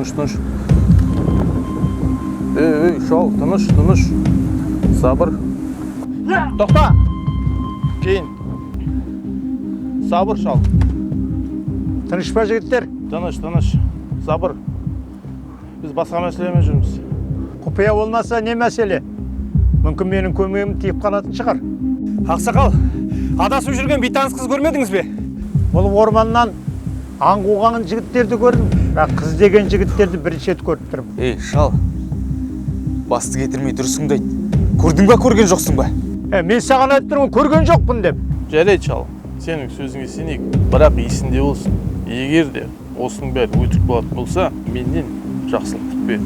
Тыныш, тыныш. Ей, ей, шал, тыныш, тыныш. Сабыр. Тоқта! Кейін. Сабыр, шал. Тыныш па, жігіттер? Тыныш, тыныш. Сабыр. Біз басқа мәселемен жүрміз. Құпия болмаса, не мәселе? Мүмкін, менің көмегім тиіп қалатын шығар. Ақсақал, адасып жүрген бейтаныс қыз көрмедіңіз бе? Бұл орманнан аң қуған жігіттерді көрдім, бірақ қыз деген жігіттерді бірінші рет көріп тұрмын. Ей, шал, басты кетірмей дұрысыңды айт. Көрдің ба, көрген жоқсың ба? Е, мен саған айтып тұрмын, көрген жоқпын деп. Жарайды, шал. Сенің сөзіңе сенейік. Бірақ есінде болсын. Егер де осының бәрі өтірік болатын болса, менен жақсылық күтпе.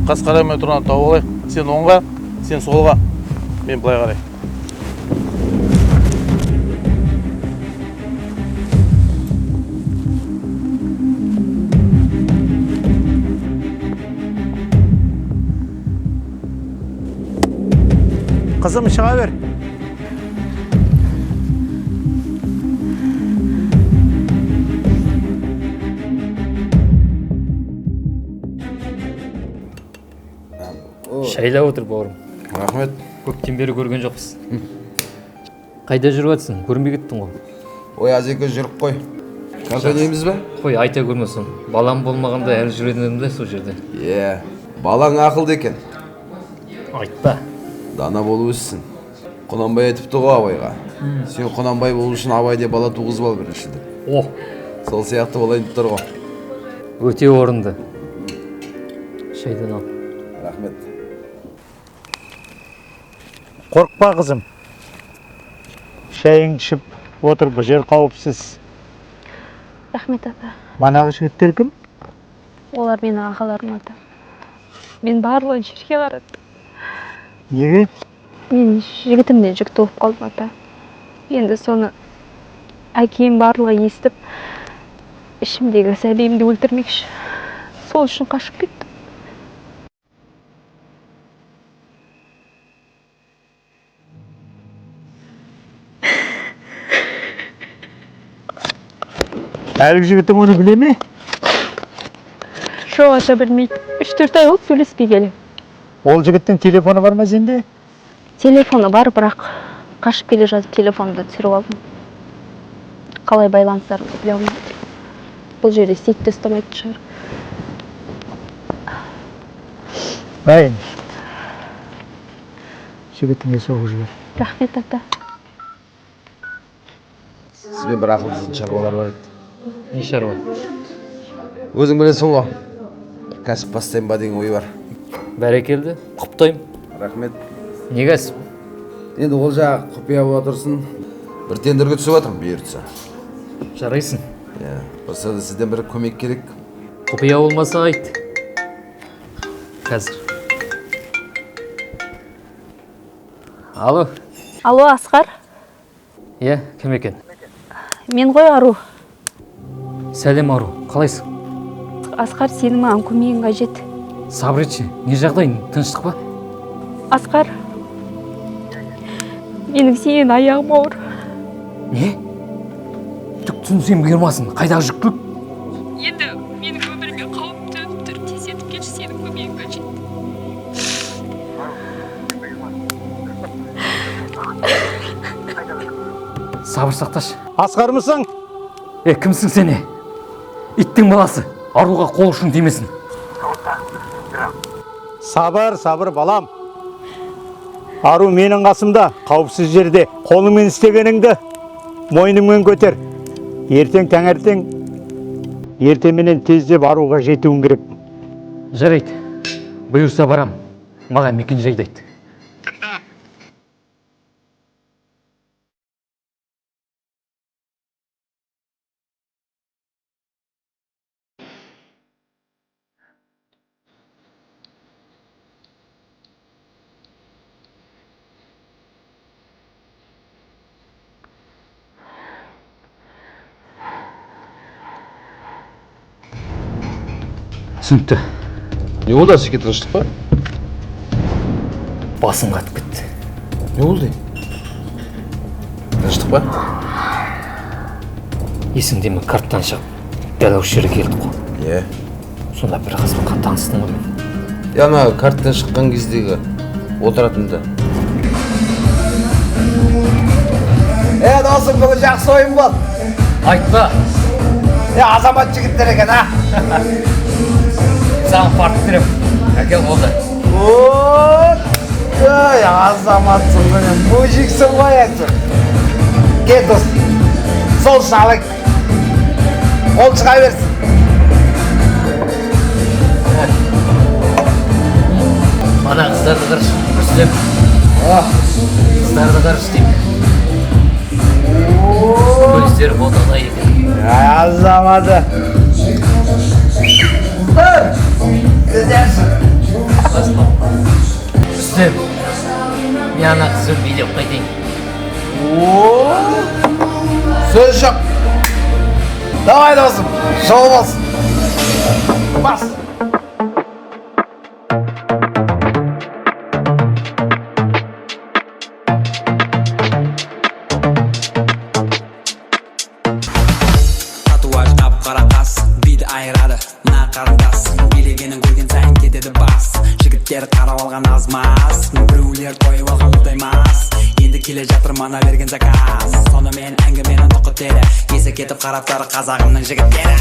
Қас қараймай тұрған тауып алайық. Сен оңға, сен солға. Мен былай қарай. Қызым, шыға бер. Шайлап отыр, бауырым. Рахмет. Көптен бері көрген жоқпыз. Қайда жүріп жатсың? Көрінбей кеттің ғой. Ой, азеке, жүріп қой. Карта ойнаймыз ба? Қой, айта көрме соны. Балам болмағанда, әлі жүретін едім да сол жерде. Иә, балаң ақылды екен. Айтпа. Дана болып өссін. Құнанбай айтыпты ғой Абайға: «Сен Құнанбай болу үшін Абайдай бала туғызып ал бірінші», — деп. О. Сол сияқты болайын деп тұр ғой. Өте орынды. Шайдан ал. Рахмет. Қорықпа, қызым. Шайыңды ішіп отыр, бұл жер қауіпсіз. Рахмет, ата. Манағы жігіттер кім? Олар менің ағаларым, ата. Мен барлығын жерге қараттым. Неге? Мен жігітімнен жүкті болып қалдым, ата. Енді соны әкем барлығы естіп, ішімдегі сәбиімді өлтірмекші. Сол үшін қашып кеттім. Әлгі жігітің оны біле ме? Жоқ, ата, білмейді. 3-4 ай болды сөйлеспегелі. Ол жігіттің телефоны бар ма сенде? Телефоны бар, бірақ қашып келе жатып телефонды түсіріп алдым. Қалай байланысарымды біле алмадым. Бұл жерде сеть те ұстамайтын шығар. Бай, жігітіңе соғып жібер. Рахмет, ата. Сізбен бір ақылдасатын шаруалар бар еді. Не шаруа? Өзің білесің ғой, бір кәсіп бастайын ба деген ой бар. Бәрекелді, құптаймын. Рахмет. Не кәсіп? Енді ол жағы құпия бола тұрсын. Бір тендерге түсіп жатырмын, бұйыртса. Жарайсың. Иә, болса да сізден бір көмек керек. Құпия болмаса, айт қазір. Алло. Алло, Асқар. Иә, кім екен? Мен ғой, Ару. Сәлем, Ару, қалайсың? Асқар, сенің маған көмегің қажет. Сабыр етші, не жағдай, тыныштық па? Асқар, менің сенен аяғым ауыр. Не? Түк түсінсем бұйырмасын, қайдағы жүктілік? Енді менің өміріме қауіп төніп тұр. Тездетіп келші, сенің көмегің қажет. Сабыр сақташы. Асқармысың? Е, кімсің сен, е? Иттің баласы, Аруға қол ұшын тимесін. Сабыр, сабыр, балам. Ару менің қасымда, қауіпсіз жерде. Қолыңмен істегеніңді мойныңмен көтер. Ертең таңертең ертеменен тездеп Аруға жетуің керек. Жарайды, бұйырса, барам. Маған мекен жайды айт. Түсінікті. Не болды, Асеке, тыныштық па? Басым қатып кетті. Не болды? Тыныштық па? Есіңде ме, карттан шығып дәл осы жерге келдік қой. Иә. Сонда бір қызбен қатты таныстым ғой мен. Е, ана карттан шыққан кездегі отыратынды. Е, досым, бүгін жақсы ойын болды. Айтпа. Е, азамат жігіттер екен, а? Саған парт беремін. Әкел болды. Ой, азаматсың ғой, мужиксің ғой әйтеуір. Кел, дос. Сол шалың. Қол шыға берсін. Ана қыздарды қарашы, Рүстем. Қыздарды қарашы деймін. Көздері ботадай екен. Азаматы. Қыздар, кіздерсің. Рүстем, мен ана қызбен билеп қайтайын. Сөз жоқ. Давай, досым, жол болсын. Бас. Татуаж, қап қара қас, биді айырады мына қарындас. Билегенін көрген сайын кетеді бас. Жігіттер қарап алған аз маз, біреулер тойып алған ұлдай мас. Енді келе жатыр мана берген заказ. Сонымен әңгіменің тоқы тері. Есі кетіп қарап тұр қазағымның жігіттері.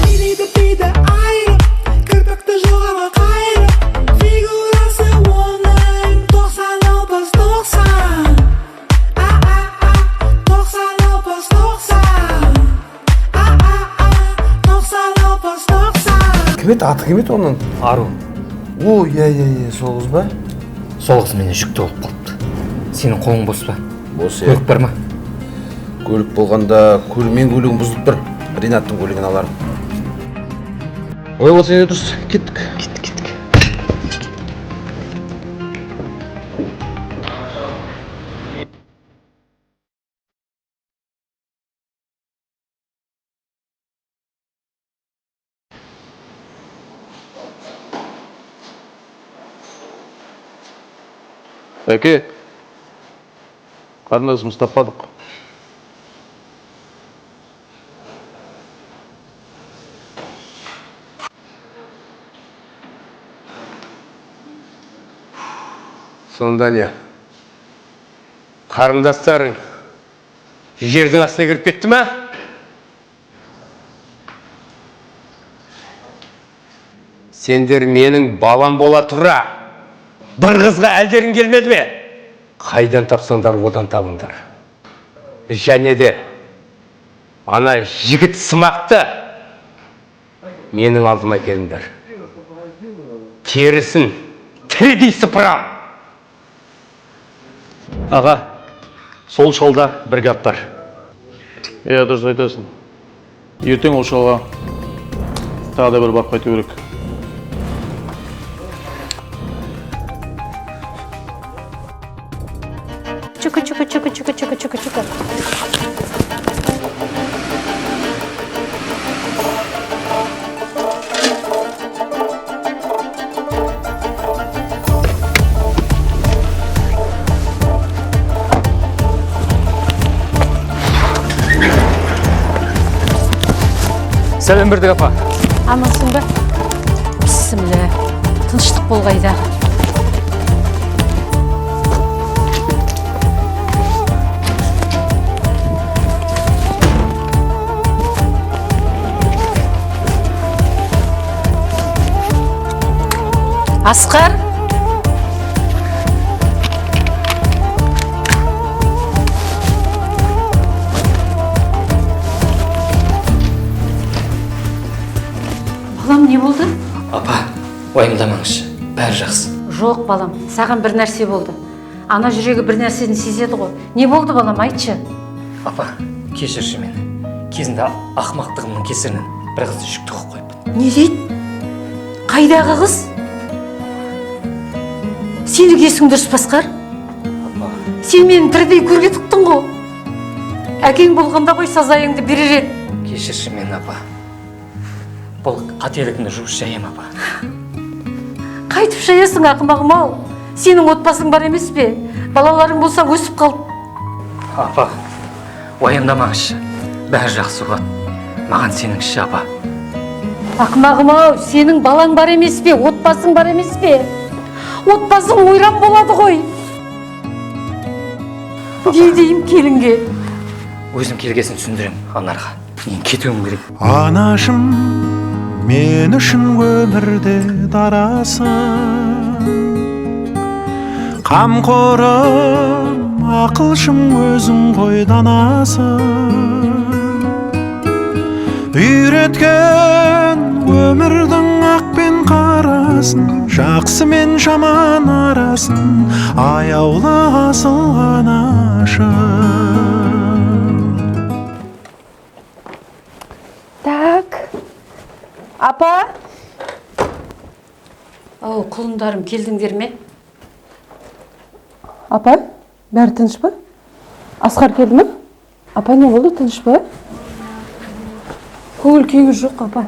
Билейді биді айырып, кірпікті жоғары қайырып. Фигурасы оның 90, 60, 90. А, а, а, 90, 60, 90. А, а, а, 90, 60, 90. Кім еді, аты кім еді оның? Ару. О, иә, иә, иә, сол қыз ба? Сол қыз менен жүкті болып қалыпты. Сенің қолың бос па? Бос, иә. Көлік бар ма? Көлік болғанда, мен көлігім бұзылып тұр. Ринаттың көлігін алармын. Ой, болса енді дұрыс, кеттік. Кеттік, кеттік. Әке, қарындасымызды таппадық. Сонда не? Қарындастарың жердің астына кіріп кетті ме? Сендер менің балам бола тұра бір қызға әлдерің келмеді ме? Қайдан тапсаңдар, одан табыңдар. Және де ана жігіт сымақты менің алдыма келіңдер. Терісін тірідей сыпырам. Аға, сол шалда бір гәп бар. Иә, дұрыс айтасың. Ертең ол шалға тағы да бір барып қайту керек. Чука, чука, чука, чука, чука, чука, чука. Сәлем бердік, апа. Амансың ба? Бісміллә. Тыныштық болғайдағы. Асқар? Балам, не болды? Апа, уайымдамаңызшы, бәрі жақсы. Жоқ, балам, саған бір нәрсе болды. Ана жүрегі бір нәрсені сезеді ғой. Не болды, балам, айтшы. Апа, кешірші мені. Кезінде ақымақтығымның кесірінен бір қызды жүкті қылып қойыппын. Не дейді? Қайдағы қыз? Сенің есің дұрыс па, Асқар? Апа. Сен мені тірідей көрге тықтың ғой. Әкең болғанда ғой сазайыңды берер еді. Кешірші мені, апа. Бұл қателігімді жуып жаям, апа. Қайтып жаясың, ақымағым ау? Сенің отбасың бар емес пе? Балаларың болса өсіп қалды. Апа, уайымдамаңызшы. Бәрі жақсы болады. Маған сеніңізші, апа. Ақымағым ау, сенің балаң бар емес пе, отбасың бар емес пе? Отбасың ойран болады ғой. Не деймін келінге? Өзім келгесін түсіндірем Анарға. Мен кетуім керек. Анашым, мен үшін өмірде дарасың, қамқорым, ақылшым өзің ғой данасың. Үйреткен өмірдің ақ пен қарасын, жақсы мен жаман арасын, аяулы асыл анашым. Так, апа. Ау, құлындарым, келдіңдер ме? Апа, бәрі тыныш па? Асқар келді ме? Апа, не болды, тыныш па? Көңіл күйіңіз жоқ, апа.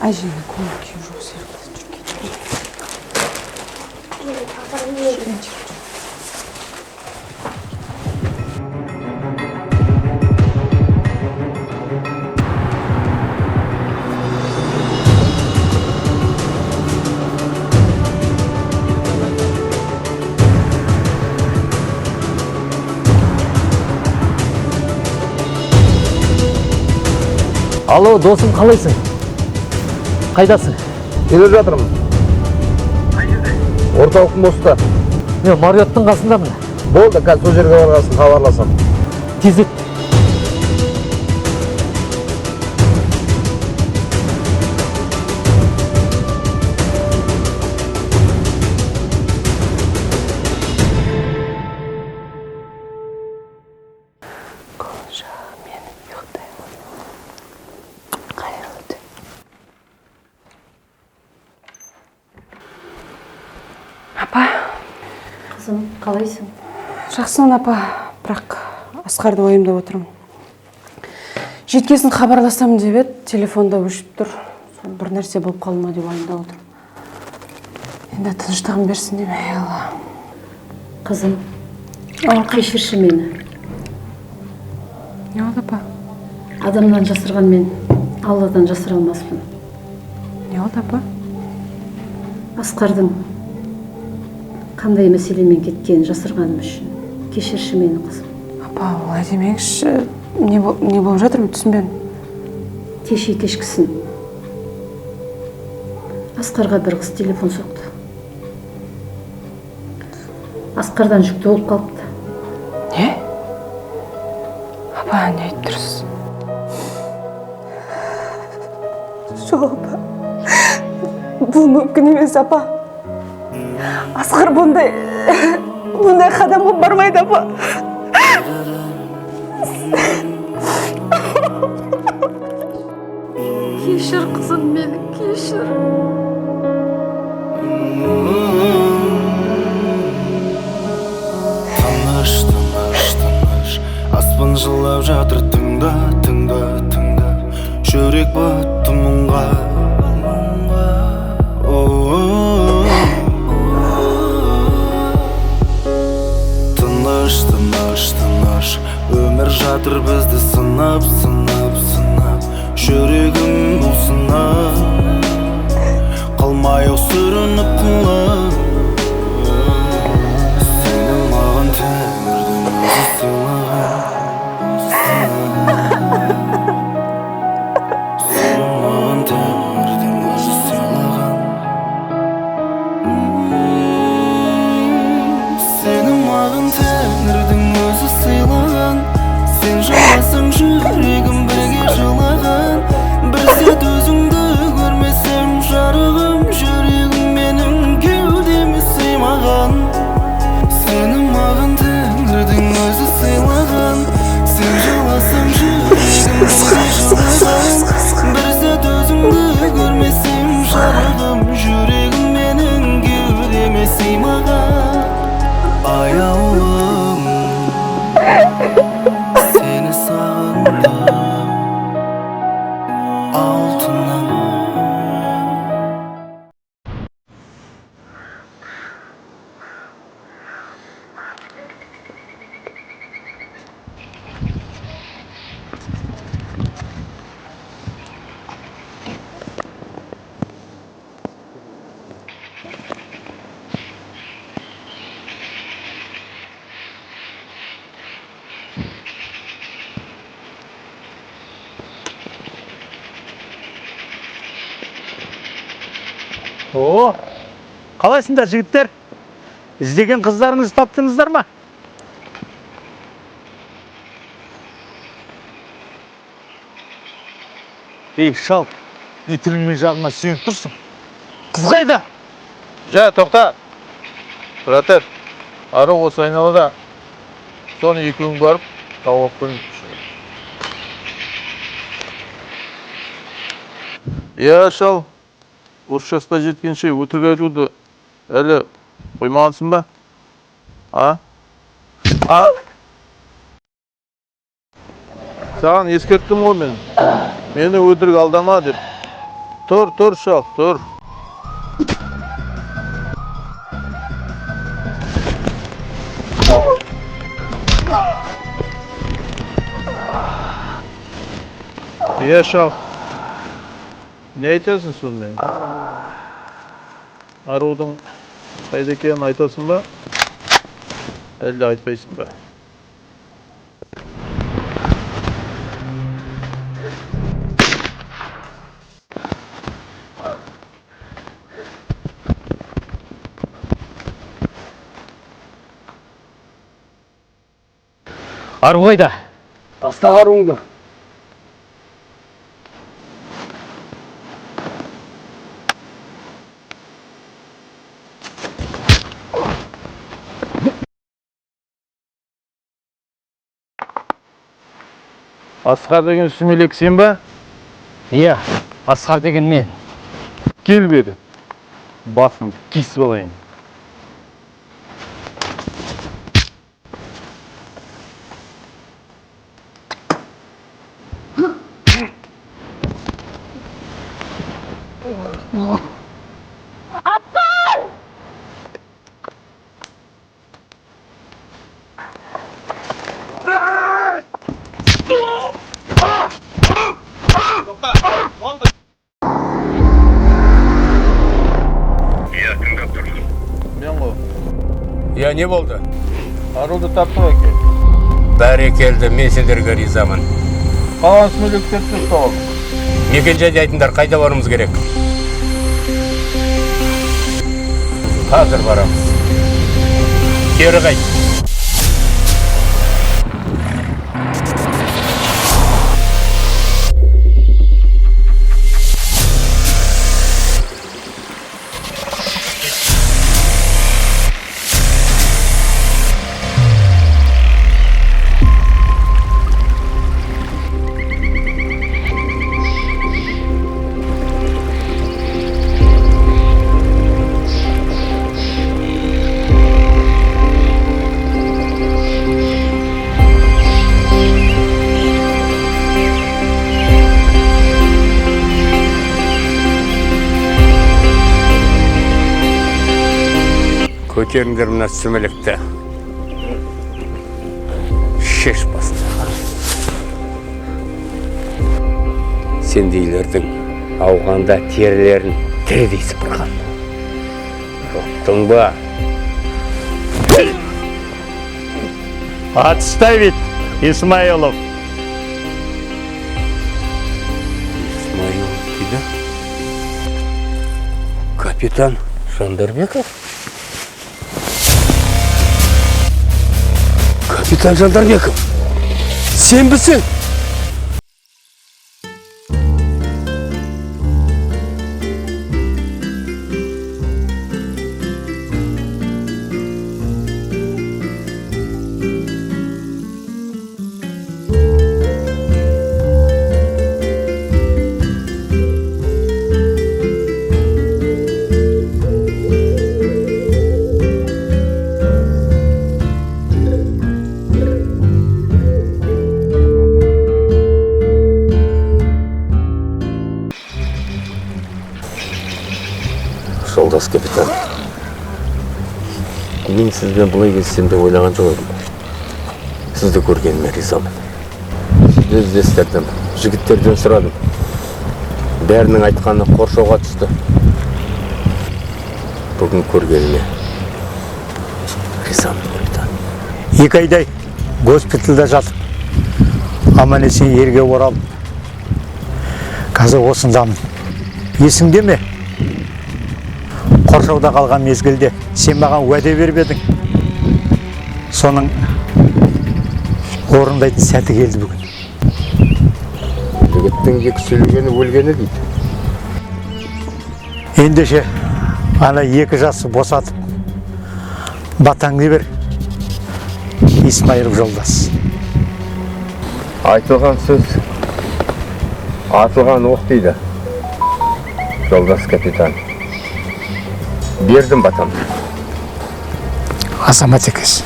Әженің көңіл күйі жоқ сияқты жүрген. Алло, досым, қалайсың? Қайдасың? Келе жатырмын. Орталық мостта. Мен Мариоттың қасындамын. Болды, қазір сол жерге барғасын хабарласам. Тездет. Апа. Қызым, қалайсың? Жақсымын, апа, бірақ Асқарды уайымдап отырмын. Жеткесін хабарласамын деп еді, телефонда өшіп тұр. Сол бір нәрсе болып қалды ма деп уайымдап отырмын. Енді тыныштығын берсін деймін, ей Алла. Қызым, кешірші мені. Не болды, апа? Адамнан жасырғанмен Алладан жасыра алмаспын. Не болды, апа? Асқардың қандай мәселемен кеткенін жасырғаным үшін кешірші мені, қызым. Апа, олай демеңізші. Не болып жатыр, мен түсінбедім. Кеше кешкісін Асқарға бір қыз телефон соқты. Асқардан жүкті болып қалыпты. Не? Апа, не айтып тұрсыз? Жоқ, апа. Бұл мүмкін емес, апа. Асқар бұндай қадамға бармайды, апа. Кешір, қызым, мені кешір. Тыныш, тыныш, тыныш, аспан жылап жатыр, тыңда, тыңда, тыңда. Жүрек батты мұңға. Тыныш, тыныш, тыныш, өмір жатыр бізді сынап, сынап, сынап. Жүрегім бұл сынап, қалмай-ақ сүрініп құлап. Сені маған тәңірдің өзі сыйлаған. Сені маған тәңірдің өзі сыйлаған. Сені маған тәңірдің өзі сыйлаған. Сен жыласаң жүрегім бірге жылаған. Бір сәт өзіңді көрмесем жарығым, жүрегім менің кеудеме сыймаған. Сені маған тәңірдің өзі сыйлаған. Сен жыласаң жүрегім бірге жылаған. Бір сәт өзіңді көрмесем жарығым, жүрегім менің кеудеме сыймаған. Аяулым, сені сағындым, алтыным. О, қалайсыңдар, жігіттер? Іздеген қыздарыңызды таптыңыздар ма? Ей, шал, не тіліңмен жағыңа сүйеніп тұрсың? Қыз қайда? Жа, тоқта. Тұра тұр. Ары осы айналада. Соны екеуің барып, тауып алып келіңдер. Иә, шал, осы жасқа жеткенше өтірік айтуды әлі қоймағансың ба? А? А? Саған ескерттім ғой мен. Мені өтірік алдама деп. Тұр, тұр, шал, тұр. Иә, шал. Не айтасың сонымен? Арудың қайда екенін айтасың ба? Әлде айтпайсың ба? Ару қайда? Таста қаруыңды. Асқар деген сүмелек сен ба? Иә, Асқар деген мен. Кел бері. Басыңды кесіп алайын. Асқар! Иә, тыңдап тұрмын. Мен ғой. Иә, не болды? Аруды таптық, әке. Бәрекелді, мен сендерге ризамын. Қалған сүмелектерді ұстап алдық. Мекен жайды айтыңдар, қайда баруымыз керек? Қазір барамыз. Кері қайт. Көтеріңдер мына сүмелекті. Шеш басты. Сендейлердің ауғанда терілерін тірідей сыпырған. Ұқтың ба? Отставить, Исмаилов. Исмаилов дейді? Капитан Жандарбеков? Капитан Жандарбеков, сенбісің? Жолдас капитан, мен сізбен бұлай кездесем деп ойлаған жоқ едім. Сізді көргеніме ризамын. Сізді іздестірдім, жігіттерден сұрадым. Бәрінің айтқаны қоршауға түсті. Бүгін көргеніме ризамын, капитан. 2 айдай госпитальда жатып, аман есен елге оралып, қазір осындамын. Есіңде ме? Қоршауда қалған мезгілде сен маған уәде беріп едің. Соның орындайтын сәті келді бүгін. Жігіттің екі сөйлегені өлгені дейді. Ендеше ана екі жасы босатып батаңды бер, Исмайылов жолдас. Айтылған сөз атылған оқ дейді, жолдас капитан. Бердім батамды. Азамат екенсің.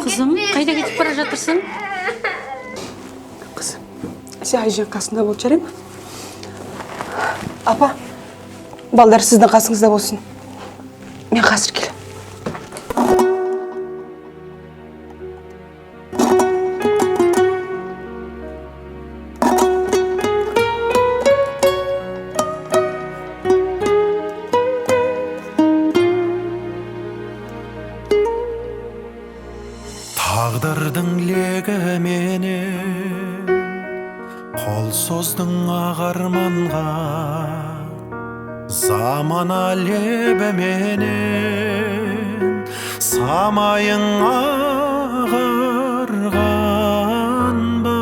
Қызым, қайда кетіп бара жатырсың? Қызым, сен Айжан қасында бол, жарай ма? Апа, балдар сіздің қасыңызда болсын. Мен қазір келемін. Тағдырдың легіменен қол создың ақ арманға, замана лебіменен самайың ағарған ба?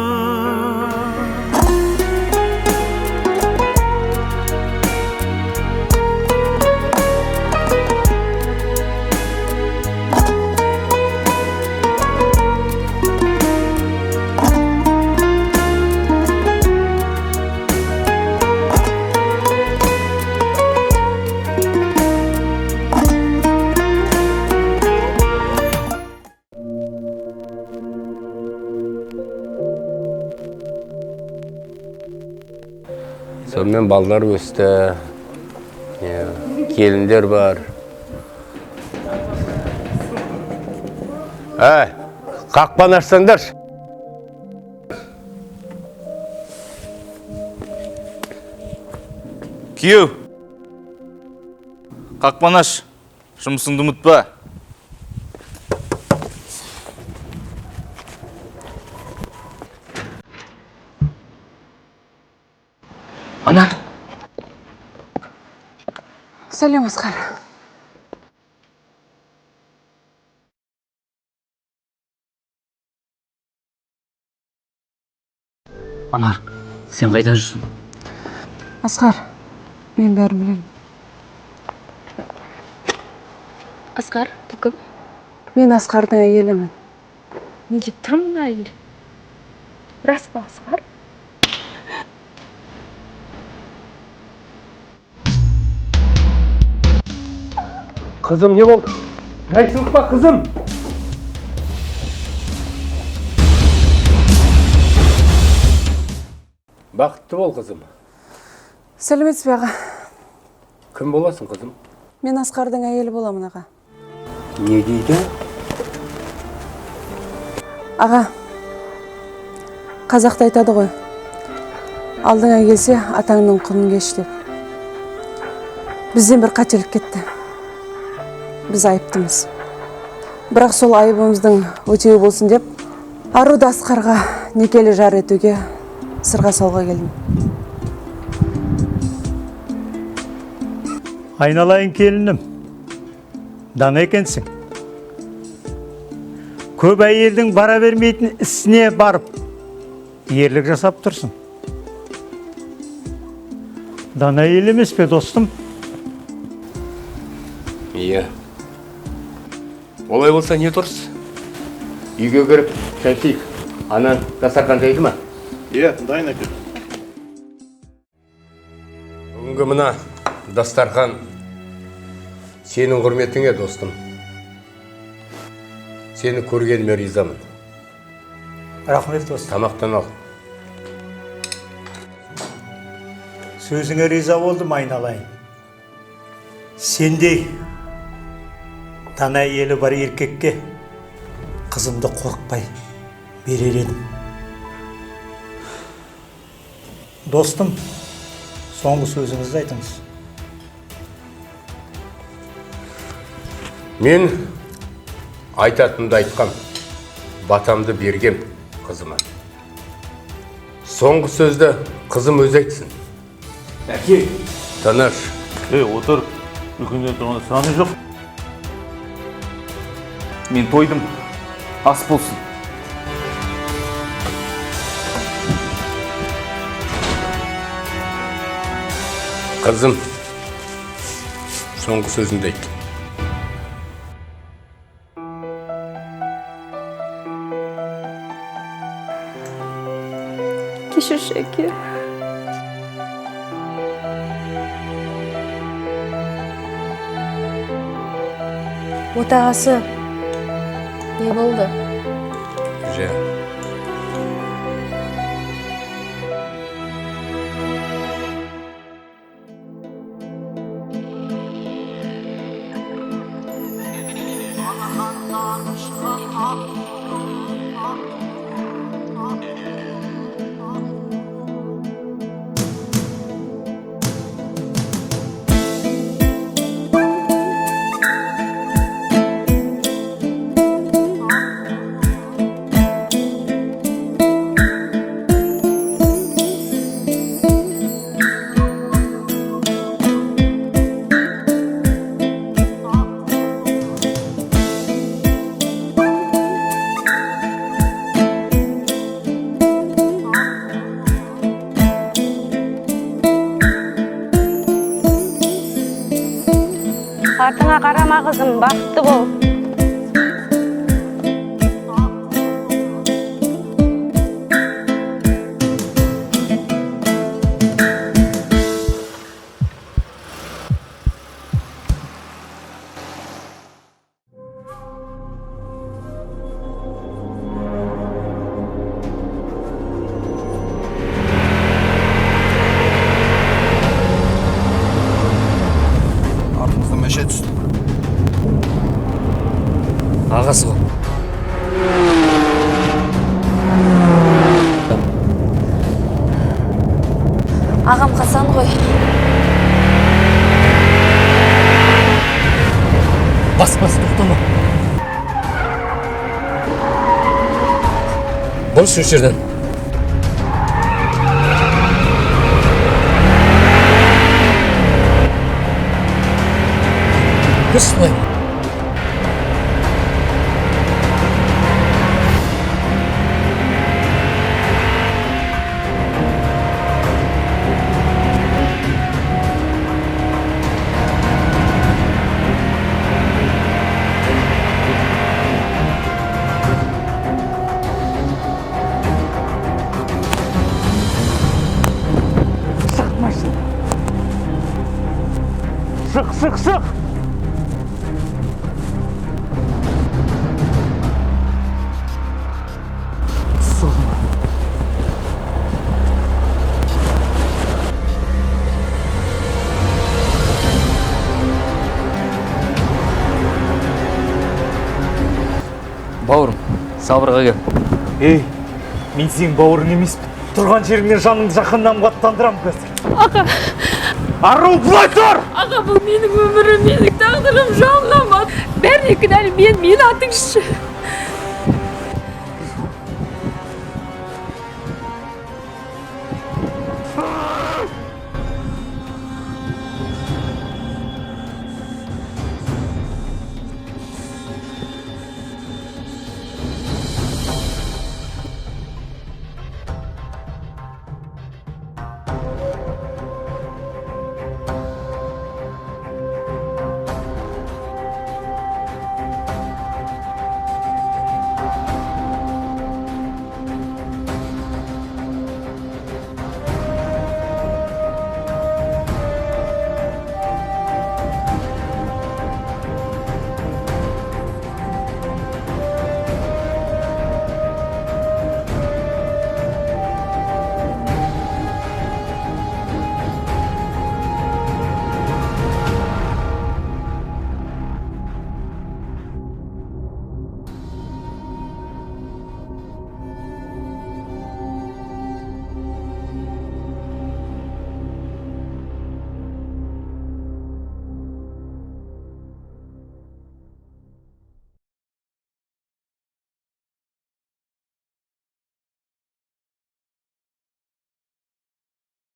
Сонымен балалар өсті, келіндер бар. Әй, қақпаны ашсаңдаршы. Күйеу, қақпаны аш, жұмысыңды ұмытпа. Ана. Сәлем, Асқар. Анар, сен қайда жүрсің? Асқар, мен бәрін білемін. Асқар, бұл кім? Мен Асқардың әйелімін. Не деп тұр мына әйел? Рас па, Асқар? Қызым, не болды? Жайсыздық па, қызым? Бақытты бол, қызым. Сәлеметсіз бе, аға? Кім боласың, қызым? Мен Асқардың әйелі боламын, аға. Не дейді? Аға, қазақта айтады ғой, алдыңа келсе, атаңның құнын кеш деп. Бізден бір қателік кетті. Біз айыптымыз. Бірақ сол айыбымыздың өтеуі болсын деп, Аруды Асқарға некелі жар етуге сырға салуға келдім. Айналайын келінім, дана екенсің. Көп әйелдің бара бермейтін ісіне барып, ерлік жасап тұрсың. Дана әйел емес пе, достым? Иә. Олай болса не тұрс? Үйге кіріп шай ішейік. Анан дастархан жайды ма? Иә, дайын әке. Бүгінгі мына дастархан сенің құрметіңе, достым. Сені көргеніме ризамын. Рахмет, достым. Тамақтан ал. Сөзіңе риза болдым, айналайын. Сендей дана әйелі бар еркекке қызымды қорықпай берер едім. Достым, соңғы сөзіңізді айтыңыз. Мен айтатынымды айтқам, батамды бергем қызыма. Соңғы сөзді қызым өзі айтсын. Әке! Тыныш. Ей, отыр. Үлкендер тұрғанда сұрағың жоқ. Мен тойдым. Ас болсын. Қызым, соңғы сөзіңді айт. Кешірші, әке. Отағасы, не болды? Жә. Артыңа қарама, қызым, бақытты бол. Артымыздан мәше түсті. Ағасы ғой. Ағам Хасан ғой. Бас, бас, тоқтама. Бұрыс осы жерден. Кірші былай. Шық, шық, шық! Бауырым, сабырға кел. Ей, мен сенің бауырың емеспін. Тұрған жеріңнен жаныңды жаһаннамға аттандырамын қазір. Аға! Ару, былай тұр! Аға, бұл менің өмірім, менің тағдырым, жалғам. Бәріне кінәлі мен, мені атыңызшы.